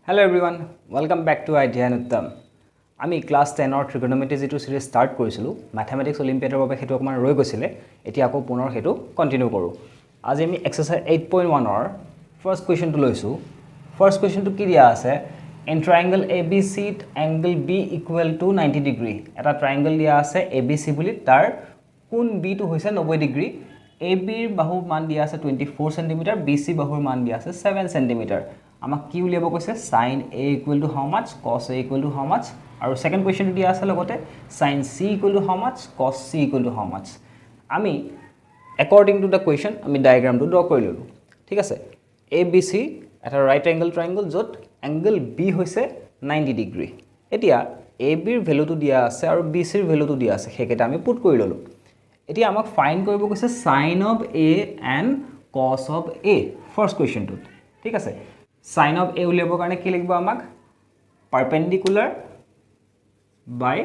Hello everyone, welcome back to Idea Uttam. আমি class 10ৰ ট্ৰিগনমেট্ৰি যিটো series start কৰিছিলোঁ mathematics অলিম্পিয়াডৰ বাবে, সেইটো অকণমান ৰৈ গৈছিলে। এতিয়া আকৌ পুনৰ সেইটো কণ্টিনিউ কৰোঁ। আজি আমি এক্সাৰচাইজ 8.1ৰ ফাৰ্ষ্ট কুৱেশ্যনটো লৈছোঁ। ফাৰ্ষ্ট কুৱেশ্যনটো কি দিয়া আছে? ইন ট্ৰাইংগল এ বি চিত angle B equal to 90 degree। এটা ট্ৰাইংগল দিয়া আছে এ বি চি বুলি, তাৰ কোণ বিটো হৈছে 90 ডিগ্ৰী। এ বিৰ বাহুৰ মান দিয়া আছে 24 চেণ্টিমিটাৰ, বি চি বাহুৰ মান দিয়া আছে 7 চেণ্টিমিটাৰ। আমাক কি উলিয়াব কৈছে? Sine A equal to how much, cos A equal to how much? আৰু ছেকেণ্ড কুৱেশ্যনটো দিয়া আছে লগতে, sine C equal to how much, cos C equal to how much? আমি একৰ্ডিং টু the question আমি ডায়েগ্ৰামটো ড্ৰ কৰি ল'লোঁ, ঠিক আছে? এ বি চি এটা ৰাইট এংগল ট্ৰাইংগল, য'ত এংগল বি হৈছে 90 ডিগ্ৰী। এতিয়া এ বিৰ ভেলুটো দিয়া আছে আৰু বি চিৰ ভেলুটো দিয়া আছে, সেইকেইটা আমি পুট কৰি ল'লোঁ। এতিয়া আমাক ফাইণ্ড কৰিব কৈছে sine of A and cos of A first কুৱেশ্যনটোত, ঠিক আছে? চাইন অফ এ উলিয়াবৰ কাৰণে কি লাগিব আমাক? Perpendicular by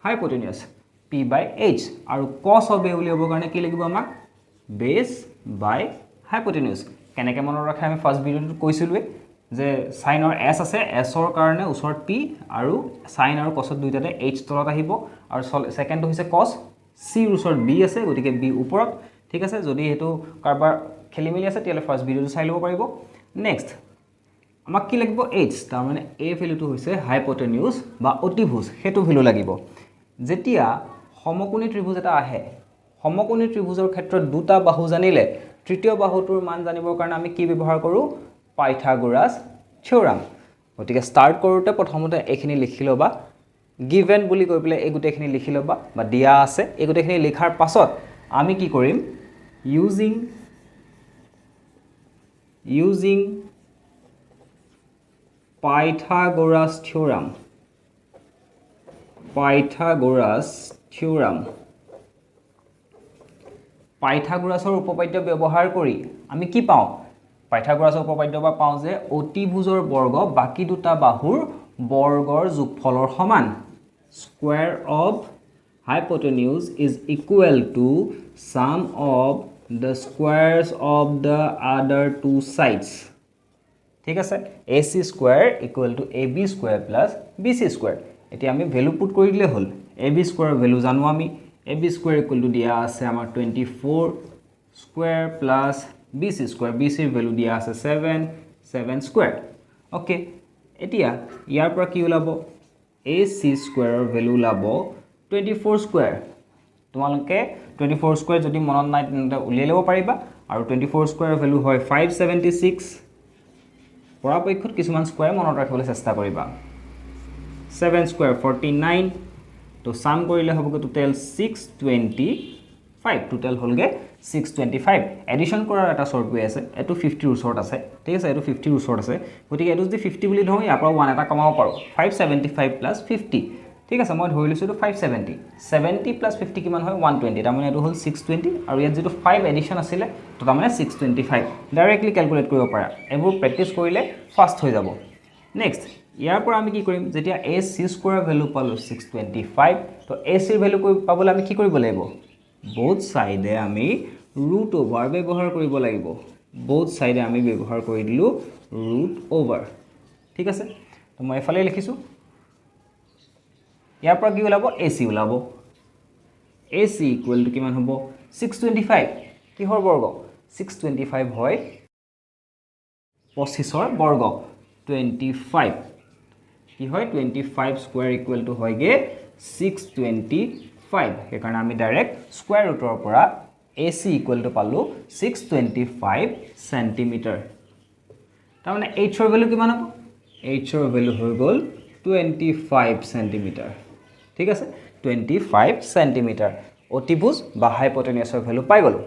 hypotenuse, P by H। আৰু কছ অফ এ উলিয়াবৰ কাৰণে কি লাগিব আমাক? বেছ বাই হাইপটেনিয়াছ। কেনেকৈ মনত ৰাখে, আমি ফাৰ্ষ্ট ভিডিঅ'টোত কৈছিলোঁৱে যে চাইনৰ এছ আছে, এছৰ কাৰণে ওচৰত পি আৰু চাইন আৰু কছত দুইটাতে এইচ তলত আহিব। আৰু ছেকেণ্ডটো হৈছে কছ, চিৰ ওচৰত বি আছে, গতিকে বি ওপৰত, ঠিক আছে? যদি সেইটো কাৰোবাৰ খেলি মেলি আছে, তেতিয়াহ'লে ফাৰ্ষ্ট ভিডিঅ'টো চাই ল'ব পাৰিব। নেক্সট আমাক কি লাগিব? এইচ। তাৰমানে এ ভেলুটো হৈছে হাইপটেনিউজ বা অতিভুজ, সেইটো ভেলু লাগিব। যেতিয়া সমকোণী ত্ৰিভুজ এটা আহে, সমকোণী ত্ৰিভুজৰ ক্ষেত্ৰত দুটা বাহু জানিলে তৃতীয় বাহুটোৰ মান জানিবৰ কাৰণে আমি কি ব্যৱহাৰ কৰোঁ? পাইথাগোৰাছ থিয়ৰাম। গতিকে ষ্টাৰ্ট কৰোঁতে প্ৰথমতে এইখিনি লিখি ল'বা, গিভেন বুলি কৈ পেলাই এই গোটেইখিনি লিখি ল'বা বা দিয়া আছে। এই গোটেইখিনি লিখাৰ পাছত আমি কি কৰিম? Using Pythagoras theorem, Pythagoras theorem, পাইথাগোৰাছৰ উপপাদ্য ব্যৱহাৰ কৰি আমি কি পাওঁ? পাইথাগোৰাছৰ উপপাদ্যৰ পৰা পাওঁ যে অতিভুজৰ বৰ্গ বাকী দুটা বাহুৰ বৰ্গৰ যোগফলৰ সমান। Square of hypotenuse is equal to sum of the squares of the other two sides, ঠিক আছে? AC square equal to AB square plus BC square। এতিয়া আমি ভেলু পুট কৰি দিলেই হ'ল। এ বি স্কুৱেৰ ভেলু জানো আমি। AB square equal to দিয়া আছে আমাৰ 24 square plus BC square, B চিৰ ভেলু দিয়া আছে ছেভেন, ছেভেন স্কুৱেৰ। অ'কে, এতিয়া ইয়াৰ পৰা কি ওলাব? এ চি স্কুৱেৰৰ ভেলু ওলাব 24 স্কুৱেৰ। তোমালোকে 24 স্কুৱেৰ যদি মনত নাই, তেন্তে উলিয়াই ল'ব পাৰিবা। আৰু 24 স্কুৱেৰৰ ভেলু হয় 576। পৰাপক্ষত কিছুমান স্কুৱেৰ মনত ৰাখিবলৈ চেষ্টা কৰিবা। 7 square 49। তো চাম কৰিলে হ'বগৈ total 625। Total হ'লগৈ 625। এডিশ্যন কৰাৰ এটা শ্বৰ্ট ৱে আছে। এইটো 50ৰ ওচৰত আছে, ঠিক আছে? এইটো 50ৰ ওচৰত আছে, গতিকে এইটো যদি 50 বুলি ধৰোঁ, ইয়াৰ পৰা ওৱান এটা কমাব পাৰোঁ। 575 প্লাছ 50, ঠিক আছে? মই ধৰি লৈছোঁ এইটো 570। 70 প্লাছ 50 কিমান হয়? 120। তাৰমানে এইটো হ'ল 620 আৰু ইয়াত যিটো ফাইভ এডিশ্যন আছিলে, তো তাৰমানে 625। ডাইৰেক্টলি কেলকুলেট কৰিব পাৰা। এইবোৰ প্ৰেক্টিছ কৰিলে ফাষ্ট হৈ যাব। নেক্সট ইয়াৰ পৰা আমি কি কৰিম? যেতিয়া এ চি স্কুৱেৰ ভেলু পালোঁ 625, তো এ চিৰ ভেলু পাবলৈ আমি কি কৰিব লাগিব? বোথ ছাইডে আমি ৰুট অভাৰ ব্যৱহাৰ কৰিব লাগিব। বোথ ছাইডে আমি ব্যৱহাৰ কৰি দিলোঁ ৰুট অভাৰ, ঠিক আছে? তো মই এইফালে লিখিছোঁ। ইয়াৰ পৰা কি ওলাব? এ চি ওলাব। এ চি ইকুৱেল টু কিমান হ'ব? 625 কিহৰ বৰ্গ? 625 হয় 25ৰ বৰ্গ। 25 কি হয়? 25 স্কুৱেৰ ইকুৱেল টু হয়গৈ 625। সেইকাৰণে আমি ডাইৰেক্ট স্কুৱেৰ ৰুটৰ পৰা এ চি ইকুৱেল টু পালোঁ 625 চেণ্টিমিটাৰ। তাৰমানে এইচৰ ভেলু কিমান হ'ব? এইচৰ ভেলু হৈ গ'ল 25 চেণ্টিমিটাৰ, ঠিক আছে? 25 চেণ্টিমিটাৰ। অতিভুজ বা হাইপটেনিয়াছৰ ভেলু পাই গ'লোঁ।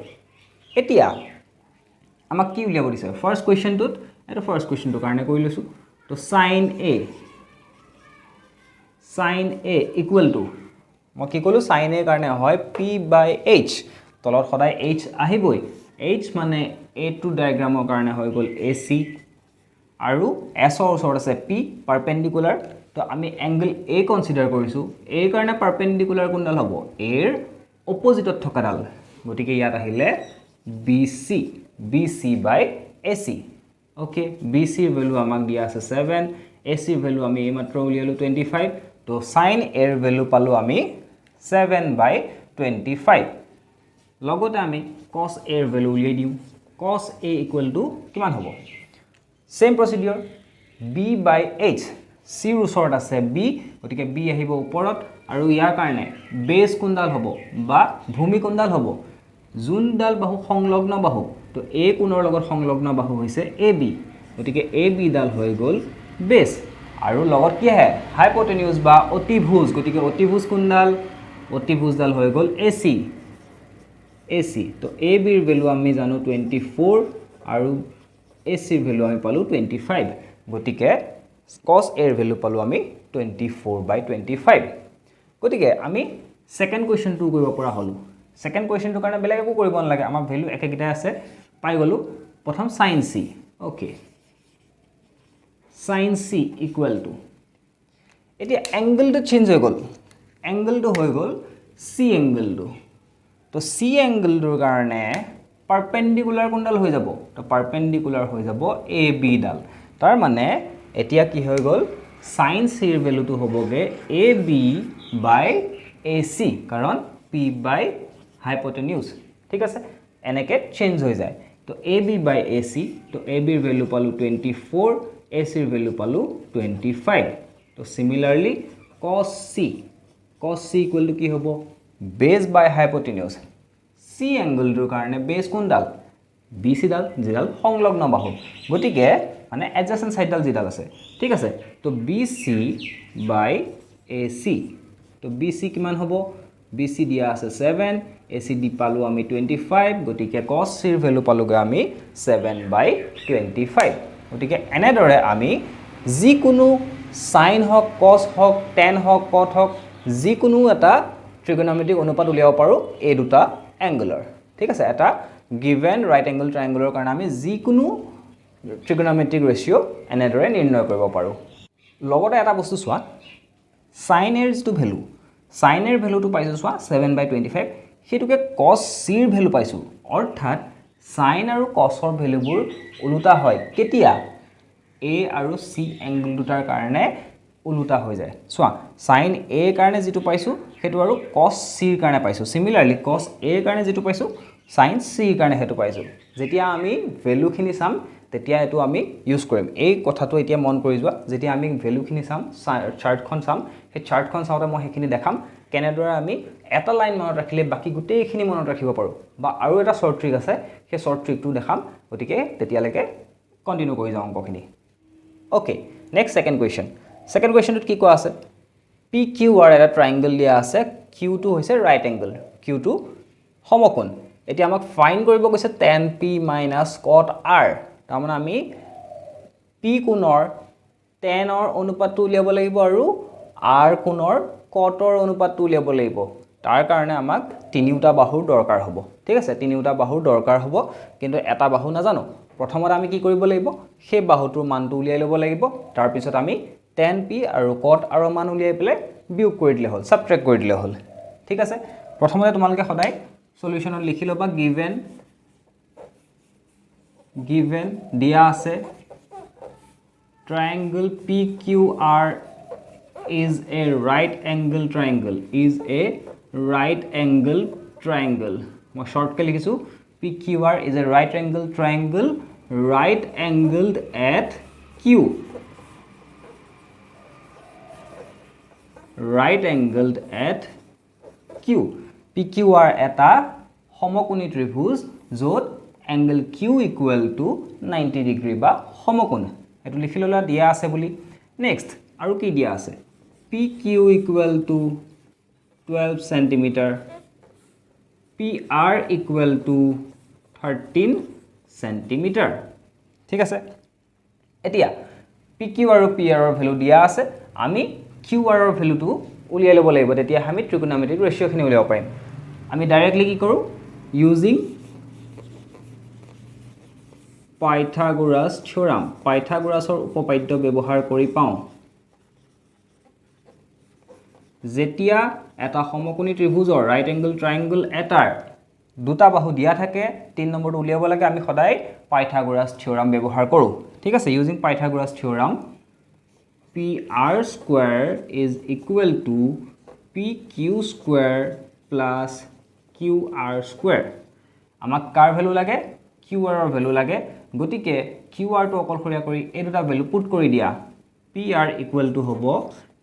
এতিয়া আমাক কি উলিয়াব দিছে ফাৰ্ষ্ট কুৱেশ্যনটোত? এইটো ফাৰ্ষ্ট কুৱেশ্যনটোৰ কাৰণে কৰি লৈছোঁ। তো sine A equal to মই কি ক'লোঁ? চাইন এৰ কাৰণে হয় পি বাই এইচ। তলত সদায় এইচ আহিবই। এইচ মানে এইটো ডায়েগ্ৰামৰ কাৰণে হৈ গ'ল এ চি আৰু এছৰ ওচৰত আছে পি, পাৰপেণ্ডিকুলাৰ। তো আমি এংগল এ কনচিডাৰ কৰিছোঁ। এৰ কাৰণে পাৰপেণ্ডিকুলাৰ কোনডাল হ'ব? এৰ অপজিটত থকাডাল। গতিকে ইয়াত আহিলে BC, BC by AC। Okay, B চিৰ ভেলু আমাক দিয়া আছে 7, এ চিৰ ভেলু আমি এইমাত্ৰ উলিয়ালোঁ 25। তো চাইন এৰ ভেলু পালোঁ আমি 7/25। লগতে আমি কছ এৰ ভেলু উলিয়াই দিওঁ। কছ এ ইকুৱেল টু কিমান হ'ব? Same procedure, B by H. চিৰ ওচৰত আছে বি, গতিকে বি আহিব ওপৰত আৰু ইয়াৰ কাৰণে বেছ কোনডাল হ'ব বা ভূমি কোনডাল হ'ব? যোনডাল বাহু সংলগ্ন বাহু, তো এ কোণৰ লগত সংলগ্ন বাহু হৈছে এ বি, গতিকে এ বিডাল হৈ গ'ল বেছ। আৰু লগত কি আহে? হাইপটেনিউজ বা অতিভুজ, গতিকে অতিভুজ কোনডাল? অতিভুজডাল হৈ গ'ল এ চি, এ চি। তো এ বিৰ ভেলু আমি জানো 24 আৰু এ চিৰ ভেলু আমি পালোঁ 25, গতিকে কছ এৰ ভেলু পালোঁ আমি 24/25। গতিকে আমি ছেকেণ্ড কুৱেশ্যনটো কৰিব পৰা হ'লোঁ। ছেকেণ্ড কুৱেশ্যনটোৰ কাৰণে বেলেগ একো কৰিব নালাগে, আমাৰ ভেলু একেকেইটাই আছে, পাই গ'লোঁ। প্ৰথম sine C, okay, sine C equal to, এতিয়া এংগলটো চেঞ্জ হৈ গ'ল, এংগলটো হৈ গ'ল চি এংগলটো। তো চি এংগলটোৰ কাৰণে পাৰপেণ্ডিকুলাৰ কোনডাল হৈ যাব? তো পাৰপেণ্ডিকুলাৰ হৈ যাব এ বিডাল। তাৰমানে এতিয়া কি হৈ গ'ল? চাইন চিৰ ভেলুটো হ'বগৈ A B by A C, কাৰণ পি বাই হাইপটেনিউজ। ঠিক আছে, এনেকৈ চেঞ্জ হৈ যায়। তো A B by A C, তো এ বিৰ ভেলু পালোঁ 24, এ চিৰ ভেলু পালোঁ 25। তো similarly cos C, cos C equal to কি হ'ব? বেছ বাই হাইপটেনিউজ। চি এংগলটোৰ কাৰণে বেছ কোনডাল? বি চিডাল, যিডাল সংলগ্ন বাহু, গতিকে মানে এডজাচেণ্ট চাইডডাল যিডাল আছে। ঠিক আছে, তো B C by A C, তো বি চি কিমান হ'ব? বি চি দিয়া আছে 7, এ চি দি পালোঁ আমি 25, গতিকে কছ চিৰ ভেলু পালোঁগৈ আমি 7/25। গতিকে এনেদৰে আমি যিকোনো চাইন হওক, কছ হওক, টেন হওক, কট হওক, যিকোনো এটা ট্ৰিগনমেট্ৰিক অনুপাত উলিয়াব পাৰোঁ এই দুটা এংগলৰ। ঠিক আছে, এটা গিভেন ৰাইট এংগল ট্ৰাইংগলৰ কাৰণে আমি যিকোনো ট্ৰিগনমেট্ৰিক ৰেচিঅ' এনেদৰে নিৰ্ণয় কৰিব পাৰোঁ। লগতে এটা বস্তু চোৱা, চাইন এৰ যিটো ভেলু, চাইন এৰ ভেলুটো পাইছোঁ চোৱা 7/25, সেইটোকে কছ চিৰ ভেলু পাইছোঁ। অৰ্থাৎ চাইন আৰু কছৰ ভেলুবোৰ ওলোটা হয় কেতিয়া? এ আৰু চি এংগল দুটাৰ কাৰণে ওলোটা হৈ যায়। চোৱা, চাইন এৰ কাৰণে যিটো পাইছোঁ সেইটো আৰু কছ চিৰ কাৰণে পাইছোঁ। চিমিলাৰলি কছ এৰ কাৰণে যিটো পাইছোঁ, চাইন চিৰ কাৰণে সেইটো পাইছোঁ। যেতিয়া আমি ভেলুখিনি চাম তেতিয়া এইটো আমি ইউজ কৰিম। এই কথাটো এতিয়া মন কৰি যোৱা, যেতিয়া আমি ভেলুখিনি চাম, চাৰ্টখন চাম, সেই চাৰ্টখন চাওঁতে মই সেইখিনি দেখাম কেনেদৰে আমি এটা লাইন মনত ৰাখিলে বাকী গোটেইখিনি মনত ৰাখিব পাৰোঁ, বা আৰু এটা শ্বৰ্ট ট্ৰিক আছে, সেই শ্বৰ্ট ট্ৰিকটো দেখাম। গতিকে তেতিয়ালৈকে কণ্টিনিউ কৰি যাওঁ অংকখিনি। Okay, next second question. Second কুৱেশ্যনটোত কি কোৱা আছে? পি কিউ আৰ এটা ট্ৰাইংগল দিয়া আছে, কিউটো হৈছে ৰাইট এংগল, কিউটো সমকোণ। এতিয়া আমাক ফাইণ্ড কৰিব কৈছে tan P minus cot R। তাৰমানে আমি পি কোণৰ টেনৰ অনুপাতটো উলিয়াব লাগিব আৰু আৰ কোণৰ কটৰ অনুপাতটো উলিয়াব লাগিব। তাৰ কাৰণে আমাক তিনিওটা বাহুৰ দৰকাৰ হ'ব। ঠিক আছে, তিনিওটা বাহুৰ দৰকাৰ হ'ব, কিন্তু এটা বাহু নাজানো। প্ৰথমতে আমি কি কৰিব লাগিব? সেই বাহুটোৰ মানটো উলিয়াই ল'ব লাগিব। তাৰপিছত আমি টেন পি আৰু কট আৰৰ মান উলিয়াই পেলাই বিয়োগ কৰি দিলে হ'ল, ছাবট্ৰেক্ট কৰি দিলে হ'ল। ঠিক আছে, প্ৰথমতে তোমালোকে সদায় চলিউশ্যনত লিখি ল'বা, গিভেন, গিভেন দিয়া আছে triangle PQR is a right angle triangle, is a right angle triangle। মই শ্বৰ্টকৈ লিখিছোঁ, PQR is a right angle triangle, right angled at Q, right angled at Q। PQR এটা সমকোণী ত্ৰিভুজ য'ত angle Q equal to 90 degree বা সমকোণ। এইটো লিখি ল'লা দিয়া আছে বুলি। নেক্সট আৰু কি দিয়া আছে? PQ equal to 12 centimeter, PR equal to 13 centimeter। ঠিক আছে, এতিয়া পি কিউ আৰু পি আৰৰ ভেলু দিয়া আছে, আমি কিউ আৰৰ ভেলুটো উলিয়াই ল'ব লাগিব, তেতিয়া আমি ট্ৰিগোনমেট্ৰিক ৰেচিঅ'খিনি উলিয়াব পাৰিম। আমি ডাইৰেক্টলি কি কৰোঁ? ইউজিং পাইথাগোৰাছ থিয়ৰাম, পাইথাগোৰাছৰ উপপাদ্য ব্যৱহাৰ কৰি পাওঁ, যেতিয়া এটা সমকোণী ত্ৰিভুজৰ, ৰাইট এংগল ট্ৰাইংগল এটাৰ দুটা বাহু দিয়া থাকে, তিনি নম্বৰটো উলিয়াব লাগে, আমি সদায় পাইথাগোৰাছ থিয়ৰাম ব্যৱহাৰ কৰোঁ, ঠিক আছে? Using Pythagoras theorem, PR square is equal to PQ square plus QR square. আমাক কাৰ ভেলু লাগে? কিউ আৰৰ ভেলু লাগে। গতিকে কিউ আৰটো অকলশৰীয়া কৰি এই দুটা ভেলু পুট কৰি দিয়া। পি আৰ ইকুৱেল টু হ'ব,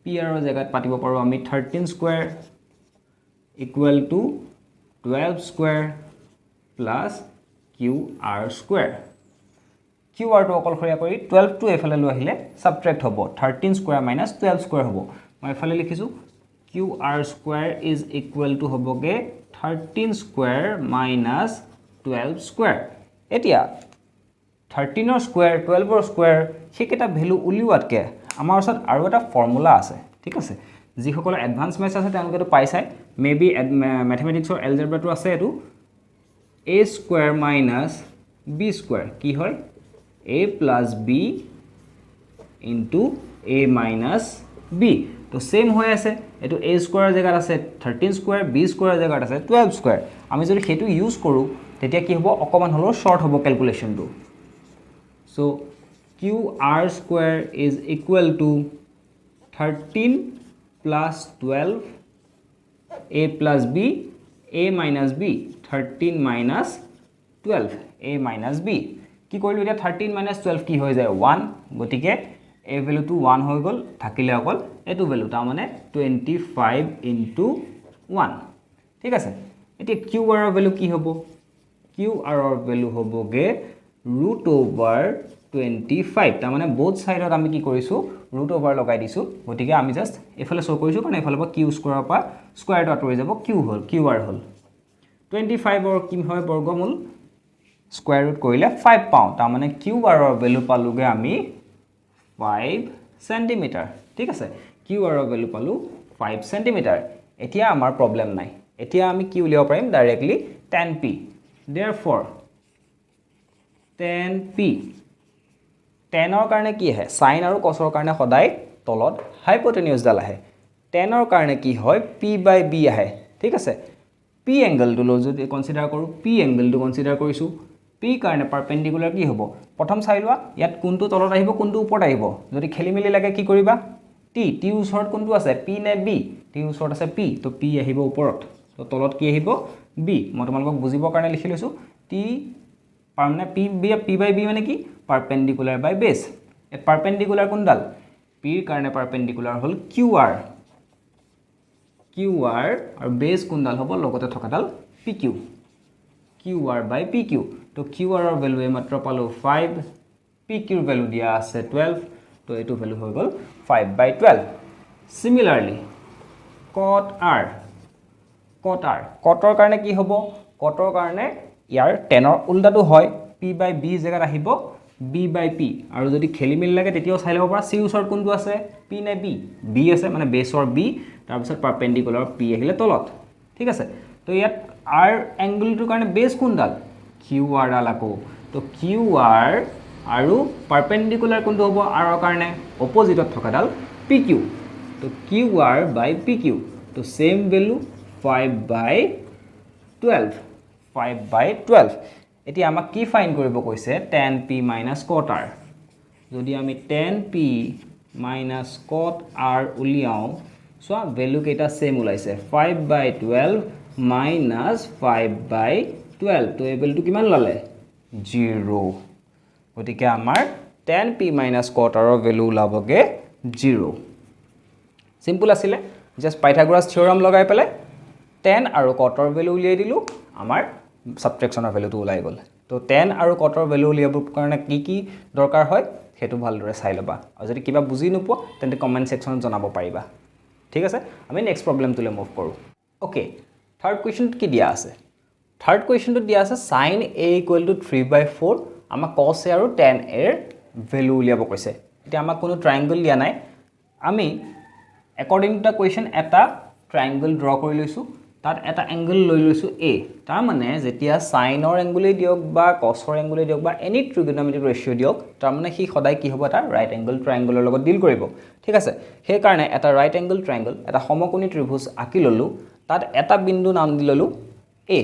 পি আৰৰ জেগাত পাতিব পাৰোঁ আমি 13 square equal to 12 square plus QR square. Q আৰটো অকলশৰীয়া কৰি টুৱেলভটো এইফালে লৈ আহিলে ছাবট্ৰেক্ট হ'ব, 13 square minus 12 square হ'ব। মই এইফালে লিখিছোঁ, QR square is equal to হ'বগৈ 13 square minus 12 square. এতিয়া থাৰ্টিনৰ স্কুৱেৰ, টুৱেলভৰ স্কুৱেৰ, সেইকেইটা ভেলু উলিওৱাতকৈ আমাৰ ওচৰত আৰু এটা ফৰ্মুলা আছে, ঠিক আছে? যিসকলৰ এডভান্স মেথছ আছে, তেওঁলোকেতো পাইছাই, মে বি মেথমেটিক্সৰ এলজেব্ৰাটো আছে এইটো। A square minus B square কি হয়? A plus B into A minus B. তো ছেইম হৈ আছে এইটো। এ স্কুৱেৰৰ জেগাত আছে থাৰ্টিন স্কুৱেৰ, বি স্কুৱেৰৰ জেগাত আছে টুৱেলভ স্কুৱেৰ। আমি যদি সেইটো ইউজ কৰোঁ, তেতিয়া কি হ'ব? অকণমান হ'লেও শ্বৰ্ট হ'ব কেলকুলেশ্যনটো। So QR square is equal to 13 plus 12, A plus B, A minus B, 13 minus 12, A minus B. কি কৰিলোঁ এতিয়া? থাৰ্টিন মাইনাছ টুৱেলভ কি হৈ যায়? ওৱান। গতিকে এই ভেলুটো ওৱান হৈ গ'ল, থাকিলে অকল এইটো ভেলু, তাৰমানে টুৱেণ্টি ফাইভ ইনটু ওৱান, ঠিক আছে? এতিয়া কিউ আৰৰ ভেলু কি হ'ব? কিউ আৰৰ ভেলু হ'বগৈ ৰুট অভাৰ টুৱেণ্টি ফাইভ। তাৰমানে ব'থ ছাইডত আমি কি কৰিছোঁ? ৰুট অভাৰ লগাই দিছোঁ। গতিকে আমি জাষ্ট এইফালে শ্ব' কৰিছোঁ, কাৰণ এইফালৰ পৰা কিউ স্কুৱেৰৰ পৰা স্কুৱেৰটো আঁতৰি যাব, কিউ হ'ল, কিউ আৰ হ'ল। টুৱেণ্টি ফাইভৰ কি হয় বৰ্গমূল? স্কুৱেৰ ৰুট কৰিলে ফাইভ পাওঁ। তাৰমানে কিউ আৰৰ ভেলু পালোঁগৈ আমি ফাইভ চেণ্টিমিটাৰ, ঠিক আছে? কিউ আৰৰ ভেলু পালোঁ ফাইভ চেণ্টিমিটাৰ। এতিয়া আমাৰ প্ৰব্লেম নাই। এতিয়া আমি কি উলিয়াব পাৰিম? Directly tan P. Therefore tan P, টেনৰ কাৰণে কি আহে? চাইন আৰু কছৰ কাৰণে সদায় তলত হাইপটেনিউছডাল আহে। টেনৰ কাৰণে কি হয়? পি বাই বি আহে, ঠিক আছে? পি এংগলটো লৈ যদি কনচিডাৰ কৰোঁ, পি এংগলটো কনচিডাৰ কৰিছোঁ, পি কাৰণে পাৰপেণ্ডিকুলাৰ কি হ'ব? প্ৰথম চাই লোৱা ইয়াত কোনটো তলত আহিব, কোনটো ওপৰত আহিব। যদি খেলি মেলি লাগে, কি কৰিবা? টি টিৰ ওচৰত কোনটো আছে, পি নে বি? টিৰ ওচৰত আছে পি, তো পি আহিব ওপৰত, তো তলত কি আহিব? বি। মই তোমালোকক বুজিবৰ কাৰণে লিখি লৈছোঁ। টি মানে P B, P by B মানে কি? পাৰপেণ্ডিকুলাৰ বাই বেছ। ইয়াত পাৰপেণ্ডিকুলাৰ কোনডাল? পিৰ কাৰণে পাৰপেণ্ডিকুলাৰ হ'ল কিউ আৰ, কিউ আৰ। আৰু বেছ কোনডাল হ'ব? লগতে থকাডাল PQ, QR by PQ. তো কিউ আৰৰ ভেলু এইমাত্ৰ পালোঁ ফাইভ, পি কিউৰ ভেলু দিয়া আছে টুৱেলভ, তো এইটো ভেলু হৈ গ'ল 5 by 12। Similarly cot R, cot R, কটৰ কাৰণে কি হ'ব? কটৰ কাৰণে ইয়াৰ টেনৰ উল্টাটো হয়। পি বাই বি জেগাত আহিব বি বাই পি। আৰু যদি খেলি মেলি লাগে, তেতিয়াও চাই ল'ব পাৰা, চিৰ ওচৰত কোনটো আছে, পি নে বি? বি আছে, মানে বেছৰ বি, তাৰপিছত পাৰপেণ্ডিকুলাৰ পি আহিলে তলত, ঠিক আছে? তো ইয়াত আৰ এংগলটোৰ কাৰণে বেছ কোনডাল? কিউ আৰডাল আকৌ। তো কিউ আৰ আৰু পাৰপেণ্ডিকুলাৰ কোনটো হ'ব আৰৰ কাৰণে? অপ'জিটত থকাডাল পি কিউ। তো QR by PQ, তো same value 5 by 12, 5 by 12। এতিয়া আমাক কি ফাইণ্ড কৰিব কৈছে? Tan P minus cot R. যদি আমি tan P minus cot R উলিয়াওঁ, চোৱা, ভেলু কেইটা ছেইম ওলাইছে, 5 by 12 minus 5 by 12। তো এই ভেলুটো কিমান ওলালে? জিৰ'। গতিকে আমাৰ টেন পি মাইনাছ কট আৰৰ ভেলু ওলাবগৈ জিৰ'। চিম্পুল আছিলে, জাষ্ট পাইথাগোৰাছ থিয়ৰাম লগাই পেলাই টেন আৰু কটৰ ভেলু উলিয়াই দিলোঁ, আমাৰ ছাবট্ৰেকশ্যনৰ ভেলুটো ওলাই গ'ল। তো টেন আৰু কটৰ ভেলু উলিয়াবৰ কাৰণে কি কি দৰকাৰ হয়, সেইটো ভালদৰে চাই ল'বা। আৰু যদি কিবা বুজি নোপোৱা, তেন্তে কমেণ্ট ছেকশ্যনত জনাব পাৰিবা, ঠিক আছে? আমি নেক্সট প্ৰব্লেমটোলৈ মুভ কৰোঁ। অ'কে, থাৰ্ড কুৱেশ্যনটোত কি দিয়া আছে? থাৰ্ড কুৱেশ্যনটোত দিয়া আছে sin A equal to 3 by 4। আমাক কছ এ আৰু টেন এৰ ভেলু উলিয়াব কৈছে। এতিয়া আমাক কোনো ট্ৰাইংগল দিয়া নাই। আমি একৰ্ডিং টু the question এটা ট্ৰাইংগল ড্ৰ কৰি লৈছোঁ, তাত এটা এংগল লৈ লৈছোঁ এ। তাৰমানে যেতিয়া চাইনৰ এংগলেই দিয়ক বা কছৰ এংগলেই দিয়ক বা এনি ট্ৰিগনমেট্ৰিক ৰেচিঅ' দিয়ক, তাৰমানে সি সদায় কি হ'ব? এটা ৰাইট এংগল ট্ৰাইংগলৰ লগত ডিল কৰিব, ঠিক আছে? সেইকাৰণে এটা ৰাইট এংগল ট্ৰাইংগল, এটা সমকোণী ত্ৰিভুজ আঁকি ল'লোঁ। তাত এটা বিন্দু নাম দি ল'লোঁ এ।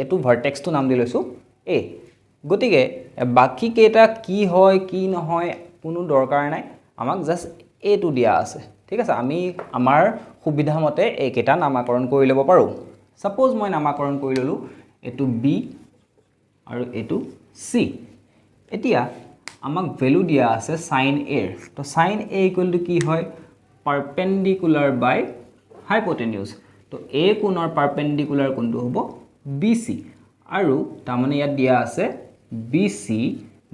এইটো ভাৰ্টেক্সটো নাম দি লৈছোঁ এ। গতিকে বাকীকেইটা কি হয় কি নহয় কোনো দৰকাৰ নাই, আমাক জাষ্ট এইটো দিয়া আছে। ঠিক আছে, আমি আমাৰ সুবিধামতে এইকেইটা নামাকৰণ কৰি ল'ব পাৰোঁ। ছাপ'জ মই নামাকৰণ কৰি ল'লোঁ এইটো বি আৰু এইটো চি। এতিয়া আমাক ভেলু দিয়া আছে চাইন এৰ। তো চাইন এ ইকুৱেল টু কি হয়? Perpendicular by hypotenuse. তো এ কোণৰ পাৰপেণ্ডিকুলাৰ কোনটো হ'ব? B C. আৰু তাৰমানে ইয়াত দিয়া আছে বি চি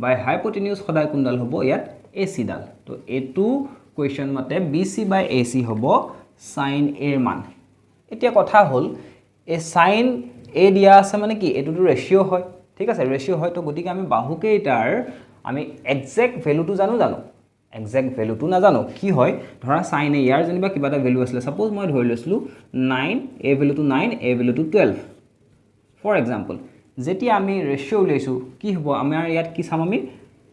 বাই হাইপটেনিউজ সদায় কোনডাল হ'ব? ইয়াত এ চিডাল। তো এইটো কুৱেশ্যন মতে B C by A C হ'ব চাইন এৰ মান। এতিয়া কথা হ'ল, এই চাইন এ দিয়া আছে মানে কি, এইটোতো ৰেচিঅ' হয়। ঠিক আছে, ৰেচিঅ' হয়। তো গতিকে আমি বাহুকেইটাৰ আমি একজেক্ট ভেলুটো জানো জানো? একজেক্ট ভেলুটো নাজানো। কি হয়, ধৰা চাইন এ ইয়াৰ যেনিবা কিবা এটা ভেলু আছিলে, ছাপ'জ মই ধৰি লৈছিলোঁ নাইন, এ ভেলুটো নাইন, এ ভেলুটো 12 ফৰ এক্সাম্পল। যেতিয়া আমি ৰেচিঅ' উলিয়াইছোঁ কি হ'ব, আমাৰ ইয়াত কি চাম আমি?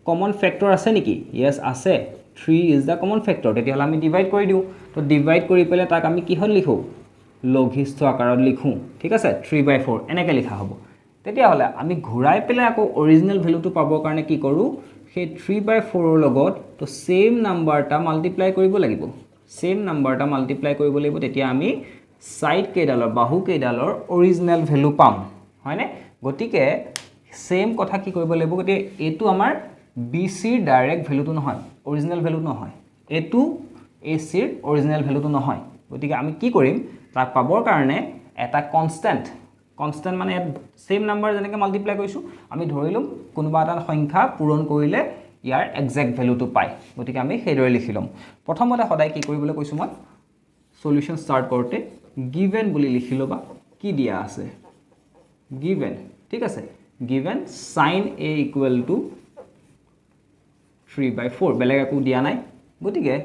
কমন ফেক্টৰ আছে নেকি? য়েছ, আছে। 3 is the common factor. তেতিয়াহ'লে আমি ডিভাইড কৰি দিওঁ। তো ডিভাইড কৰি পেলাই তাক আমি কিহত লিখোঁ? লঘিষ্ঠ আকাৰত লিখোঁ। ঠিক আছে, 3/4 এনেকৈ লিখা হ'ব। তেতিয়াহ'লে আমি ঘূৰাই পেলাই আকৌ অৰিজিনেল ভেলুটো পাবৰ কাৰণে কি কৰোঁ? সেই 3/4ৰ লগত তো ছেইম নাম্বাৰ এটা মাল্টিপ্লাই কৰিব লাগিব। ছেইম নাম্বাৰ এটা মাল্টিপ্লাই কৰিব লাগিব, তেতিয়া আমি ছাইড কেইডালৰ, বাহু কেইডালৰ অৰিজিনেল ভেলু পাম, হয়নে? গতিকে ছেইম কথা কি কৰিব লাগিব? গতিকে এইটো আমাৰ বি চিৰ ডাইৰেক্ট ভেলুটো নহয়, অৰিজিনেল ভেলু নহয়। এইটো এ চিৰ অৰিজিনেল ভেলুটো নহয়। গতিকে আমি কি কৰিম? তাক পাবৰ কাৰণে এটা কনষ্টেণ্ট, কনষ্টেণ্ট মানে ইয়াত ছেইম নাম্বাৰ যেনেকৈ মাল্টিপ্লাই কৰিছোঁ, আমি ধৰি ল'ম কোনোবা এটা সংখ্যা পূৰণ কৰিলে ইয়াৰ একজেক্ট ভেলুটো পায়। গতিকে আমি সেইদৰে লিখি ল'ম। প্ৰথমতে সদায় কি কৰিবলৈ কৈছোঁ মই? চলিউশ্যন ষ্টাৰ্ট কৰোঁতে গিভেন বুলি লিখি ল'বা। কি দিয়া আছে? গিভেন, ঠিক আছে, given sin A equal to 3/4, বেলেগ একো দিয়া নাই। গতিকে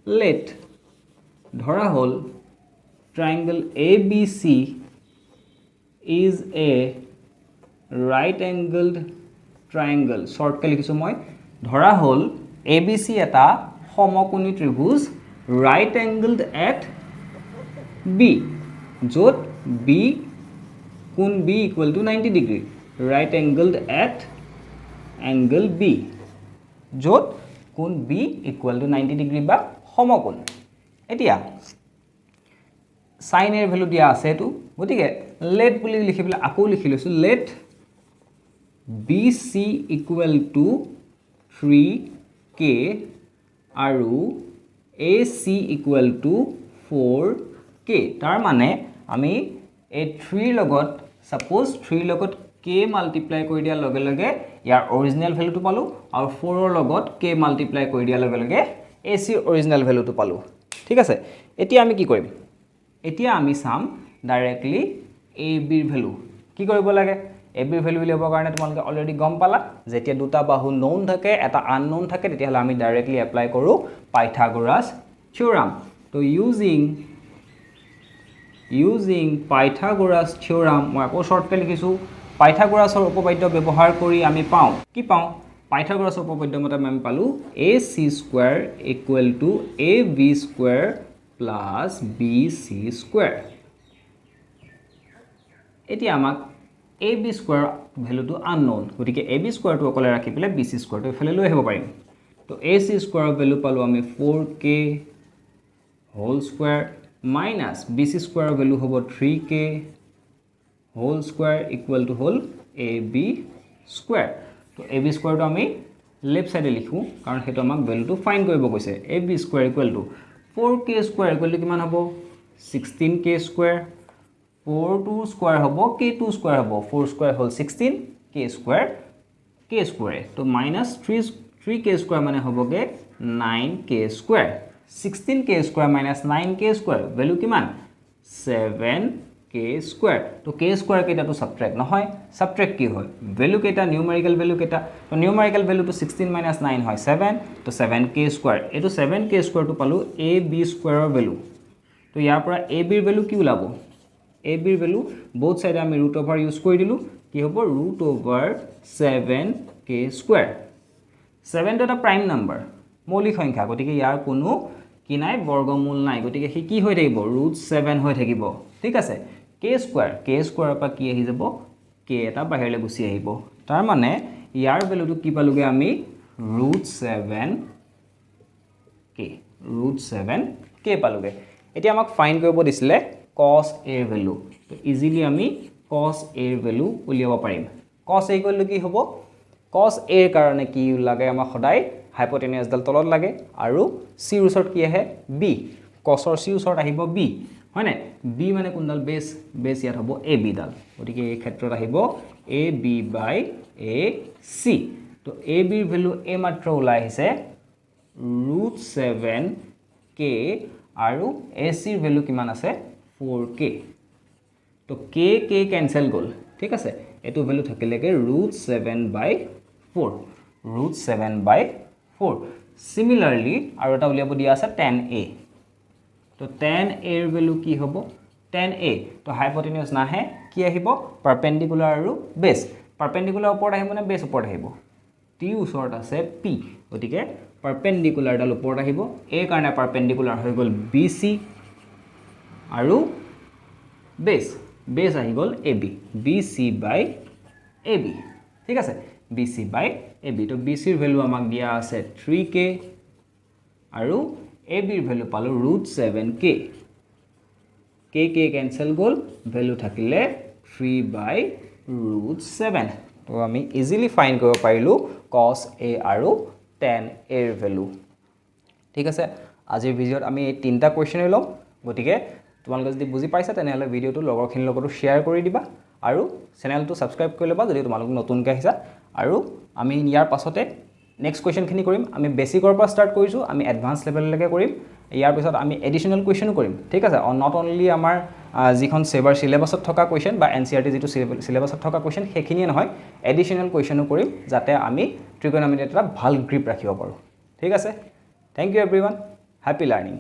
লেট, ধৰা হ'ল triangle ABC is a right angled triangle. শ্বৰ্টকৈ লিখিছোঁ মই। ধৰা হ'ল এ বি চি এটা সমকোণী ত্ৰিভুজ, ৰাইট এংগলড এট বি, য'ত বি কোণ B equal to 90 degree, right angled at angle B, য'ত কোণ B equal to 90 degree বা সমকোণ। এতিয়া চাইন এৰ ভেলু দিয়া আছে এইটো। গতিকে লেট বুলি লিখি পেলাই আকৌ লিখি লৈছোঁ, let BC equal to 3K আৰু AC equal to 4K। তাৰ মানে আমি এই থ্ৰীৰ লগত, ছাপ'জ থ্ৰীৰ লগত কে মাল্টিপ্লাই কৰি দিয়াৰ লগে লগে ইয়াৰ অৰিজিনেল ভেলুটো পালোঁ আৰু ফ'ৰৰ লগত কে মাল্টিপ্লাই কৰি দিয়াৰ লগে লগে এ চিৰ অৰিজিনেল ভেলুটো পালোঁ। ঠিক আছে, এতিয়া আমি কি কৰিম? এতিয়া আমি চাম ডাইৰেক্টলি এ বিৰ ভেলু। কি কৰিব লাগে এ বিৰ ভেলু উলিয়াবৰ কাৰণে? তোমালোকে অলৰেডি গম পালা, যেতিয়া দুটা বাহু ন'ন থাকে, এটা আনন'ন থাকে, তেতিয়াহ'লে আমি ডাইৰেক্টলি এপ্লাই কৰোঁ পাইথাগোৰাছ থিয়ৰাম। তো ইউজিং পাইথাগোৰাছ থিয়ৰাম, মই আকৌ শ্বৰ্টকৈ লিখিছোঁ, পাইথাগোৰাছৰ উপপাদ্য ব্যৱহাৰ কৰি আমি পাওঁ, কি পাওঁ? পাইথাগোৰাছৰ উপপাদ্য মতে আমি পালোঁ AC square equal to AB square plus BC square। এতিয়া আমাক এ বি স্কুৱেৰ ভেলুটো আনন'ন, গতিকে এ বি স্কুৱেৰটো অকলে ৰাখি পেলাই বি চি স্কুৱেৰটো এইফালে লৈ আহিব পাৰিম। তো এ চি স্কুৱেৰৰ ভেলু পালোঁ আমি 4K whole square minus BC স্কুৱেৰৰ ভেলু হ'ব 3K whole square equal to হ'ল এ বি স্কুৱেৰ। তো এ বি স্কুৱেৰটো আমি লেফ্ট ছাইডে লিখোঁ, কাৰণ সেইটো আমাক ভেলুটো ফাইণ্ড কৰিব কৈছে। AB square equal to 4K square equal to কিমান হ'ব? 16 K square. Four two square হ'ব, কে টু স্কুৱেৰ হ'ব, ফ'ৰ স্কুৱেৰ হ'ল 16, কে স্কুৱেৰ কে স্কুৱেৰে। তো minus 3 K square মানে হ'বগৈ 9 K square। 16 K square minus 9 K square value কিমান? 7 কে square. তো কে স্কুৱেৰ কেইটাটো ছাবট্ৰেক্ট নহয়। ছাবট্ৰেক্ট কি হয়? ভেলু কেইটা, নিউমেৰিকেল ভেলু কেইটা। তো নিউমেৰিকেল ভেলুটো 16 মাইনাছ নাইন হয় ছেভেন, তো ছেভেন কে স্কুৱেৰ। এইটো ছেভেন কে স্কুৱেৰটো পালোঁ এ বি স্কুৱেৰৰ ভেলু। তো ইয়াৰ পৰা এ বিৰ ভেলু কি ওলাব? এ বিৰ ভেলু বহুত চাইডে আমি ৰুট অভাৰ ইউজ কৰি দিলোঁ। কি হ'ব? Root over 7 K square। ছেভেনটো এটা প্ৰাইম নাম্বাৰ, মৌলিক সংখ্যা, গতিকে ইয়াৰ কোনো কি নাই? বৰ্গমূল নাই। গতিকে সি কি হৈ থাকিব? ৰুট ছেভেন হৈ থাকিব। ঠিক আছে, কে স্কুৱেৰ, কে স্কুৱেৰৰ পৰা কি আহি যাব? কে এটা বাহিৰলৈ গুচি আহিব। তাৰমানে ইয়াৰ ভেলুটো কি পালোগৈ আমি? Root seven k, root seven k পালোগৈ। এতিয়া আমাক ফাইণ্ড কৰিব দিছিলে কছ এৰ ভেলু। তো ইজিলি আমি কছ এৰ ভেলু উলিয়াব পাৰিম। কছ এ ইকুৱেল টু কি হ'ব? কছ এৰ কাৰণে কি লাগে আমাক? সদায় হাইপটেনিয়াছডাল তলত লাগে আৰু চিৰ ওচৰত কি আহে? বি। কছৰ চিৰ ওচৰত আহিব বি, হয়নে? বি মানে কোনডাল? বেছ। বেছ ইয়াত হ'ব এ বিডাল। গতিকে এই ক্ষেত্ৰত আহিব A B by A C। তো এ বিৰ ভেলু এইমাত্ৰ ওলাই আহিছে ৰুট ছেভেন কে আৰু এ চিৰ ভেলু কিমান আছে? ফ'ৰ কে। তো কে কে কেঞ্চেল গ'ল, ঠিক আছে? এইটো value থাকিলেগৈ root seven by four, root seven by four। Similarly আৰু এটা উলিয়াব দিয়া আছে, টেন এ। তো টেন এৰ ভেলু কি হ'ব? টেন এ, তো হাইপটেনিয়াছ নাহে, কি আহিব? পাৰপেণ্ডিকুলাৰ আৰু বেছ। পাৰপেণ্ডিকুলাৰ ওপৰত আহিব নে বেছ ওপৰত আহিব? টিৰ ওচৰত আছে পি, গতিকে পাৰপেণ্ডিকুলাৰডাল ওপৰত আহিব। এই কাৰণে পাৰপেণ্ডিকুলাৰ হৈ গ'ল বি চি আৰু বেছ, বেছ আহি গ'ল A B, B C by A B, ঠিক আছে? B C by A B। তো বি চিৰ ভেলু আমাক দিয়া আছে থ্ৰী কে আৰু এ বিৰ ভেলু পালোঁ root seven k। K k cancel গ'ল, ভেলু থাকিলে থ্ৰী বাই ৰুট ছেভেন। তো আমি ইজিলি ফাইণ্ড কৰিব পাৰিলোঁ কছ এ আৰু টেন এৰ ভেলু, ঠিক আছে? আজিৰ ভিডিঅ'ত আমি এই তিনিটা কুৱেশ্যনেই ল'ম। গতিকে তোমালোকে যদি বুজি পাইছা, তেনেহ'লে ভিডিঅ'টো লগৰখিনিৰ লগতো শ্বেয়াৰ কৰি দিবা আৰু চেনেলটো ছাবস্ক্ৰাইব কৰি ল'বা যদি তোমালোক নতুনকৈ আহিছা। আৰু আমি ইয়াৰ পাছতে নেক্সট কুৱেশ্যনখিনি কৰিম। আমি বেছিকৰ পৰা ষ্টাৰ্ট কৰিছোঁ, আমি এডভান্স লেভেললৈকে কৰিম। ইয়াৰ পিছত আমি এডিশ্যনেল কুৱেশ্যনো কৰিম, ঠিক আছে? Not only আমাৰ যিখন ছেবাৰ চিলেবাছত থকা কুৱেশ্যন বা এনচিইআৰটি যিটো চিলেবাছত থকা কুৱেশ্যন সেইখিনিয়ে নহয়, এডিশ্যনেল কুৱেশ্যনো কৰিম, যাতে আমি ট্ৰিগনমিটিত এটা ভাল গ্ৰিপ ৰাখিব পাৰোঁ, ঠিক আছে? Thank you everyone, happy learning.